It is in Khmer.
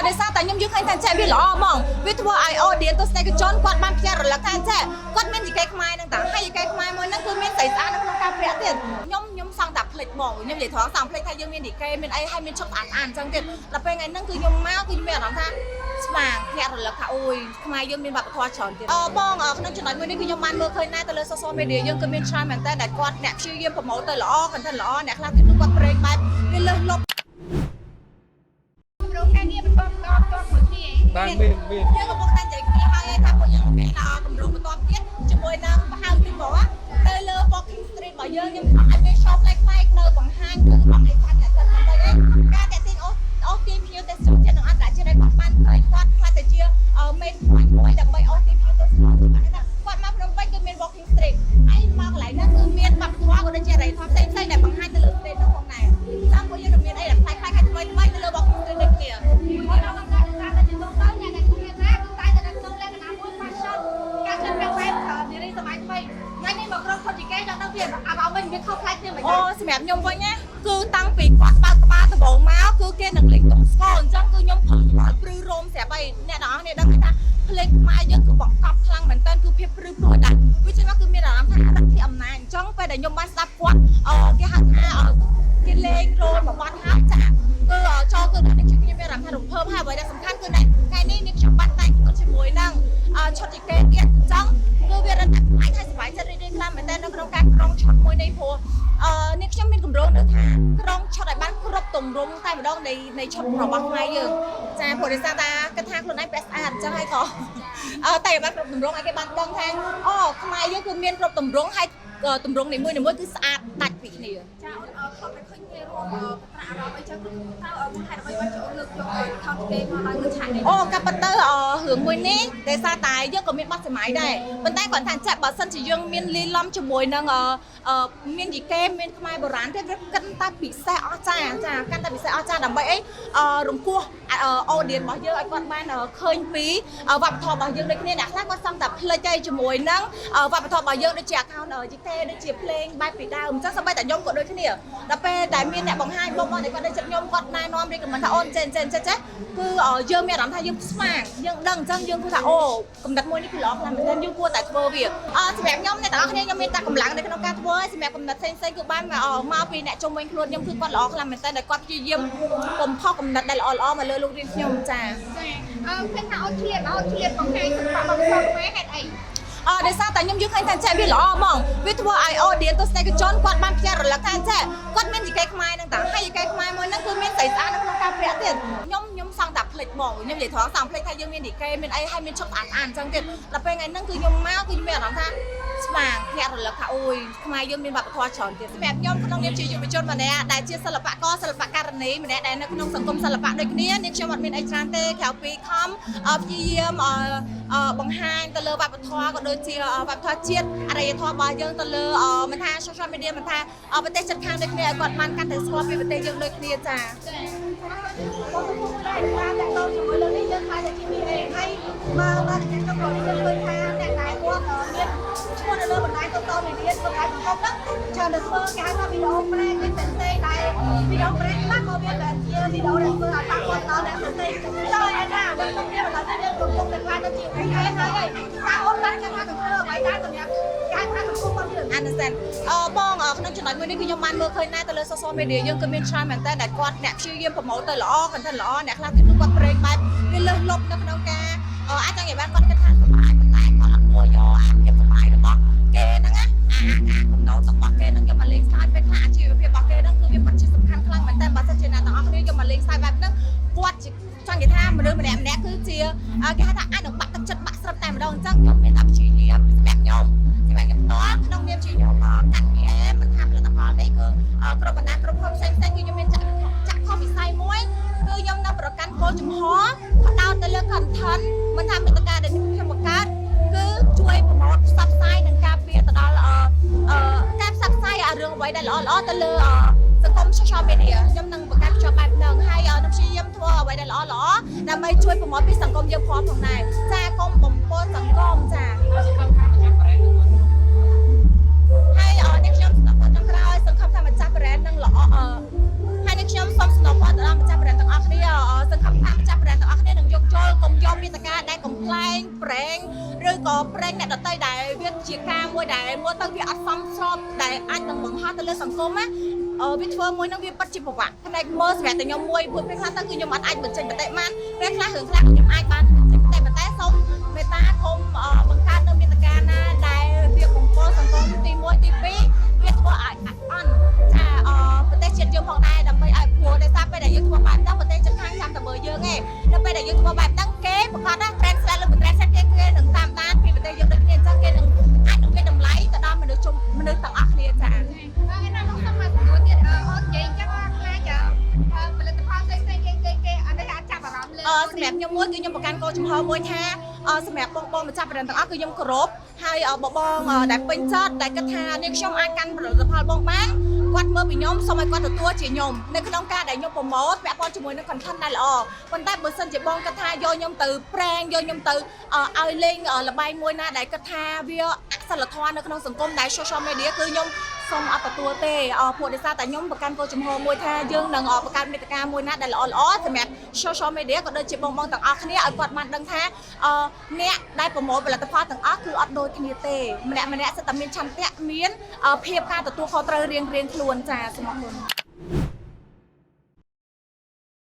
ដោយសារតែខ្ញុំយល់ឃើញថាចេះវាល្អហ្មងវាធ្វើឲ្យ audience ទស្សនិកជនគាត់បានភ្ញាក់រលឹកថាចេះគាត់មានយីកេខ្មែរហ្នឹងតាហើយយីកេខ្មែរមួយហ្នឹងគឺមានស្រីស្អាតនៅក្នុងការពាក់ទៀតខ្ញុំសង់តែភ្លេចហ្មងខ្ញុំនិយាយត្រង់សង់ភ្លេចថាយើងមានយីកេមានអីហើយមានឈុតស្អាតស្អាតអញ្ចឹងទៀតដល់ពេលថ្ងៃហ្នឹងគឺខ្ញុំមកគឺខ្ញុំមានអារម្មណ៍ថាស្វាងភ្ញាក់រលឹកថាអូយខ្មែរយើងមានវប្បធម៌ច្រើនទៀតអឺបងក្នុងចំណុចមួយនេះគឺខ្ញុំបានមើលឃើញដែរទៅលើ social media យើងគឺមានច្រើនមែនតើដែលគាត់អ្នកព្យាយាម promote ទៅល្អ content ល្អអ្នកខ្លះទៀតគឺគាត់ប្រេងបែបវាលើសលប់ គម្រោងការងារបន្តបន្តបន្តមួយគ្នា បាទមានមាន យើងកំពុងតែនិយាយគ្នាហើយថាពួកយើងមានគម្រោងបន្តទៀតជាមួយនឹងប្រហែលទីមកទៅលើ Walking Street របស់យើងខ្ញុំចង់ឲ្យមាន show ប្លែកៗនៅបង្ហាញគឺរបស់អីសាច់អ្នកចិត្តដើម្បីអីការតាក់ទាញអូសអូសទាញភ្ញៀវទេសចរជាតិនិងអន្តរជាតិឲ្យគាត់បានឃើញគាត់ខ្លះទៅជា main point មួយដើម្បីអូសទាញភ្ញៀវទេសចរជាតិបានថាគាត់មកភ្នំពេញគឺមាន Walking Street ហើយមកកន្លែងហ្នឹងគឺមានវប្បធម៌ក៏ដូចជាអរិយធម៌ផ្សេងៗដែលបង្ហាញទៅលើ street នោះផងដែរតាមពួកយើងនឹងមានអីដែលប្លែកៗហើយថ្មីៗទៅលើ Walking Street ដូចគ្នា មួយដល់កំណត់តាមតែជាទូទៅអ្នកដែលគ្នាណាគឺតែតែក្នុងលក្ខណៈមួយ fashion ការឆ្លៀតពាក់បែបនារីសម័យថ្មីថ្ងៃនេះមកក្រុមខុនជីកេចង់ដឹងពីអារម្មណ៍វិញវាខុសប្លែកគ្នាមិន អូសម្រាប់ខ្ញុំវិញណាគឺតាំងពីគាត់បើកក្បាលដំបូងមកគឺគេនឹងលេងតុងស្គរអញ្ចឹងគឺខ្ញុំព្រឺឡើយព្រឺរោមស្រាប់ហើយអ្នកទាំងអស់គ្នាដឹងថាភ្លេងខ្មែរយើងគឺបង្កប់ខ្លាំងមែនតើគឺភាពព្រឺព្រួយដែរវាចឹងគឺមានអារម្មណ៍ថារដ្ឋាភិអំណាចអញ្ចឹងពេលដែលខ្ញុំបានស្ដាប់គាត់អឺគេហៅថាគេលេងរោលមួយបទហើយចាគឺចូលគឺដល់នេះខ្ញុំមានអារម្មណ៍ថារំភើបហើយអ្វីដែលសំខាន់គឺថ្ងៃនេះនេះខ្ញុំបានតែងខ្លួនជាមួយនឹងឈុតយីកេទៀតអញ្ចឹងគឺវារឹតតែប្លែកហើយសប្បាយចិត្តរីករាយខ្លាំងមែនតើនៅក្នុងការក្រុងឈុតមួយនេះព្រោះ អឺនេះខ្ញុំមានគម្រោងនៅថាក្រុងឈុតឲ្យបានគ្រប់ទម្រង់តែម្ដងនៃឈុតរបស់ខ្មែរយើងចាព្រោះដោយសារតាគិតថាខ្លួនឯងពាក់ស្អាតអញ្ចឹងហើយក៏អឺតែឲ្យបានគ្រប់ទម្រង់ឲ្យគេបានដឹងថាអូខ្មែរយើងគឺមានគ្រប់ទម្រង់ហើយទម្រង់នីមួយៗគឺស្អាតដាច់ពីគ្នា ចាអូនធ្លាប់តែឃើញគេរួមបត្រាអារម្មណ៍អីចឹងតើមូលហេតុអ្វីបានជាអូនលើកយកខុនជីកេមកឡើងលើឆាកនេះ អូកាប់ប៉ុន្តែរឿងមួយនេះដោយសារតែយើងក៏មានបទសម័យដែរប៉ុន្តែគាត់ថាចាក់បើសិនជាយើងមានលីឡំជាមួយនឹងអឺមានយីកេមានខ្មែរបុរាណទេវាកាន់តែពិសេសអស្ចារ្យចាកាន់តែពិសេសអស្ចារ្យដើម្បីអីរង្គោះ audience របស់យើងឲ្យគាត់បានឃើញពីវប្បធម៌របស់យើងដូចគ្នាអ្នកខ្លះគាត់សឹងតែភ្លេចឯជាមួយនឹងវប្បធម៌របស់យើងដូចជា account យីកេដូចជាភ្លេងបែបពីដើមអញ្ចឹងសូម្បីតែខ្ញុំក៏ដូចគ្នាដល់ពេលដែលមានអ្នកបង្ហាញបងបងដែលគាត់នៅចិត្តខ្ញុំគាត់ណែនាំ recommend ថាអូនចេះចេះចេះចេះគឺយើងមានអារម្មណ៍ថាយើងស្វាងយើងដឹងអញ្ចឹងយើងគួរថាអូកំណត់មួយនេះគឺល្អខ្លាំងមែនទែនយើងគួរតែធ្វើវាអសម្រាប់ខ្ញុំអ្នកទាំងអស់គ្នាខ្ញុំមានតែកម្លាំងនៅក្នុងការធ្វើសម្រាប់កំណត់ផ្សេងៗគឺបានមកពីអ្នកជុំវិញខ្លួនខ្ញុំគឺគាត់ល្អខ្លាំងមែនទែនដែលគាត់ព្យាយាមបំផុសកំណត់ដែលល្អៗមកលើលោករៀនខ្ញុំចា ចាអឺឃើញថាអូនឆ្លៀតអូនឆ្លៀតបង្ហាញសិល្បៈវប្បធម៌ខ្មែរហេតុអី អឺដោយសារតែខ្ញុំយល់ឃើញថាចេះវាល្អហ្មងវាធ្វើឲ្យ audience ទស្សនិកជនគាត់បានភ្ញាក់រលឹកថាចេះគាត់មានយីកេខ្មែរហ្នឹងតាហើយយីកេខ្មែរមួយហ្នឹងគឺមានស្រីស្អាតនៅក្នុងការពាក់ទៀតខ្ញុំសង់តែភ្លេចហ្មងខ្ញុំនិយាយត្រង់សង់ភ្លេចថាយើងមានយីកេមានអីហើយមានឈុតស្អាតស្អាតអញ្ចឹងទៀតដល់ពេលថ្ងៃហ្នឹងគឺខ្ញុំមកគឺខ្ញុំមានអារម្មណ៍ថាស្វាងភ្ញាក់រលឹកថាអូយខ្មែរយើងមានវប្បធម៌ច្រើនទៀតសម្រាប់ខ្ញុំក្នុងនាមជាយុវជនម្នាក់ដែលជាសិល្បករសិល្បករនីម្នាក់ដែលនៅក្នុងសង្គមសិល្បៈដូចគ្នានាងខ្ញុំអត់មានអីច្រើនទេក្រៅពីខំព្យាយាមបង្ហាញទៅលើវប្បធម៌ក៏ដូចជាវប្បធម៌ជាតិអរិយធម៌របស់យើងទៅលើមិនថា social media មិនថាប្រទេសជិតខាងដូចគ្នាឲ្យគាត់បានកាន់តែស្គាល់ពីប្រទេសយើងដូចគ្នាចា ចាបងកំពុងតែបានតាក់ទងជាមួយលើនេះយើងខ្លាចតែជា PA ហើយមកដល់រយៈចុងក្រោយនេះយើងឃើញថាអ្នកដែលគាត់មានឈ្មោះនៅលើបណ្ដាញ social media បណ្ដាញសង្គមហ្នឹងច្រើនតែធ្វើគេហៅថាវីដេអូ prank ឯផ្សេងៗដែលវីដេអូ prank ខ្លះក៏វាបែបជាវីដេអូដែលធ្វើឲ្យប៉ះពាល់ដល់អ្នកផ្សេងចង់ឲ្យថានៅក្នុងនេះបណ្ដាញយើងកំពុងតែខ្លាចទៅជា PA ហើយតើអូនបានគិតថានឹងធ្វើអ្វីដែរសម្រាប់គេហៅថាសង្គមរបស់យើង understand អឺបងក្នុងចំណុចមួយនេះគឺខ្ញុំបានមើលឃើញដែរទៅលើ social media យើងគឺមានច្រើនមែនតើដែលគាត់អ្នកព្យាយាម promote ទៅល្អ content ល្អអ្នកខ្លះទៀតគឺគាត់ប្រេងបែបវាលើសលប់នៅក្នុងការអាចចង់និយាយបានគាត់គិតថាសប្បាយប៉ុន្តែគាត់អត់គួរយកអាភាពសប្បាយរបស់គេហ្នឹងណាអាកំណត់របស់គេហ្នឹងយកមកលេងសើចពេលខ្លះអាជីវភាពរបស់គេហ្នឹងគឺវាពិតជាសំខាន់ខ្លាំងមែនតើបើសិនជាអ្នកទាំងអស់គ្នាយកមកលេងសើចបែបហ្នឹងគាត់ជាចង់និយាយថាមនុស្សម្នាក់ម្នាក់គឺជាគេហៅថាអាចនឹងបាក់ទឹកចិត្តបាក់ស្រាប់តែម្ដងអញ្ចឹងខ្ញុំមានតែព្យាយាមសម្រាប់ខ្ញុំផ្ទាល់ក្នុងនាមជាខ្ញុំកាត់ PM មិនថាផលិតផលនេះគឺគ្រប់បណ្ដាក្រុមហ៊ុនផ្សេងៗគឺខ្ញុំមានចាក់ចាក់ខុសវិស័យមួយគឺខ្ញុំនៅប្រកាន់គោលជំហរផ្ដោតទៅលើ content មិនថាមេត្តាដែលខ្ញុំបង្កើតគឺជួយ promote ផ្សព្វផ្សាយនិងការពារទៅដល់អឺការផ្សព្វផ្សាយអារឿងអ្វីដែលល្អល្អទៅលើសង្គម social media ខ្ញុំនឹងបង្កើតភ្ជាប់បែបហ្នឹងហើយនឹងព្យាយាមធ្វើអ្វីដែលល្អល្អដើម្បីជួយ promote ពីសង្គមយើងផងផងដែរចាកុំបំពុលសង្គមចា ហើយអនេះខ្ញុំស្នើចុងក្រោយសង្ឃឹមថាម្ចាស់ brand នឹងល្អអឺហើយនេះខ្ញុំសូមស្នើពរទៅដល់ម្ចាស់ brand ទាំងអស់គ្នាសង្ឃឹមថាម្ចាស់ brand ទាំងអស់គ្នានឹងយកយល់កុំយកមាតិកាដែលកំប្លែងប្រេងឬក៏ប្រេងអ្នកដទៃដែលវាជាការមួយដែលមើលទៅវាអត់សមស្របដែលអាចនឹងបង្ហោះទៅលើសង្គមណាអឺវាធ្វើមួយហ្នឹងវាពិតជាប្រវត្តិផ្នែកមើលសម្រាប់តែខ្ញុំមួយព្រោះពេលខ្លះទៅគឺខ្ញុំអត់អាចបញ្ចេញមតិបានពេលខ្លះរឿងខ្លះខ្ញុំអាចបានបញ្ចេញមតិប៉ុន្តែសូមមេត្តាកុំបង្កើតនៅមាតិកាណាដែលវាបំពុលសង្គមទី1ទី2វាធ្វើឲ្យអន់ចាអប្រទេសជាតិយើងផងដែរដើម្បីឲ្យព្រោះដោយសារពេលដែលយើងធ្វើបែបហ្នឹងប្រទេសជិតខាងចាំតែមើលយើងឯងនៅពេលដែលយើងធ្វើបែបហ្នឹងគេប្រកាសថា translate ឬ translate គេគេនឹងតាមដានពីប្រទេសយើងដូចគ្នាអញ្ចឹងគេនឹងអាចនឹងវាតម្លៃទៅដល់មនុស្សជុំមនុស្សទាំងអស់គ្នាចា អឺណាបងសុំមកសំណួរទៀតអឺអូននិយាយអញ្ចឹងថាខ្លាចផលិតផលផ្សេងៗគេគេគេអត់ទេអាចចាប់អារម្មណ៍លើ អឺសម្រាប់ខ្ញុំមួយគឺខ្ញុំប្រកាន់គោលជំហរមួយថាអឺសម្រាប់បងបងម្ចាស់ប្រេនទាំងអស់គឺខ្ញុំគោរពហើយបងបងដែលពេញចិត្តដែលគិតថានាងខ្ញុំអាចកាន់ផលិតផលបងបានគាត់មើលពីខ្ញុំសូមឲ្យគាត់ទទួលជាខ្ញុំនៅក្នុងការដែលខ្ញុំ promote ពាក់ព័ន្ធជាមួយនឹង content ដែលល្អប៉ុន្តែបើសិនជាបងគិតថាយកខ្ញុំទៅប្រេងយកខ្ញុំទៅឲ្យលេងលបែងមួយណាដែលគិតថាវាអសិលធម៌នៅក្នុងសង្គមដែល social media គឺខ្ញុំសូមអត់ទទួលទេអព្រោះដោយសារតែខ្ញុំប្រកាន់គោលជំហរមួយថាយើងនឹងបង្កើតមាតិកាមួយណាដែលល្អល្អសម្រាប់ social media ក៏ដូចជាបងបងទាំងអស់គ្នាឲ្យគាត់បានដឹងថាអឺអ្នកដែលប្រមូលផលិតផលទាំងអស់គឺអត់ដូចគ្នាទេម្នាក់ម្នាក់សិតតែមានឆន្ទៈមានភាពការទទួលខុសត្រូវរៀងរៀងខ្លួនចាសូមអរគុណ។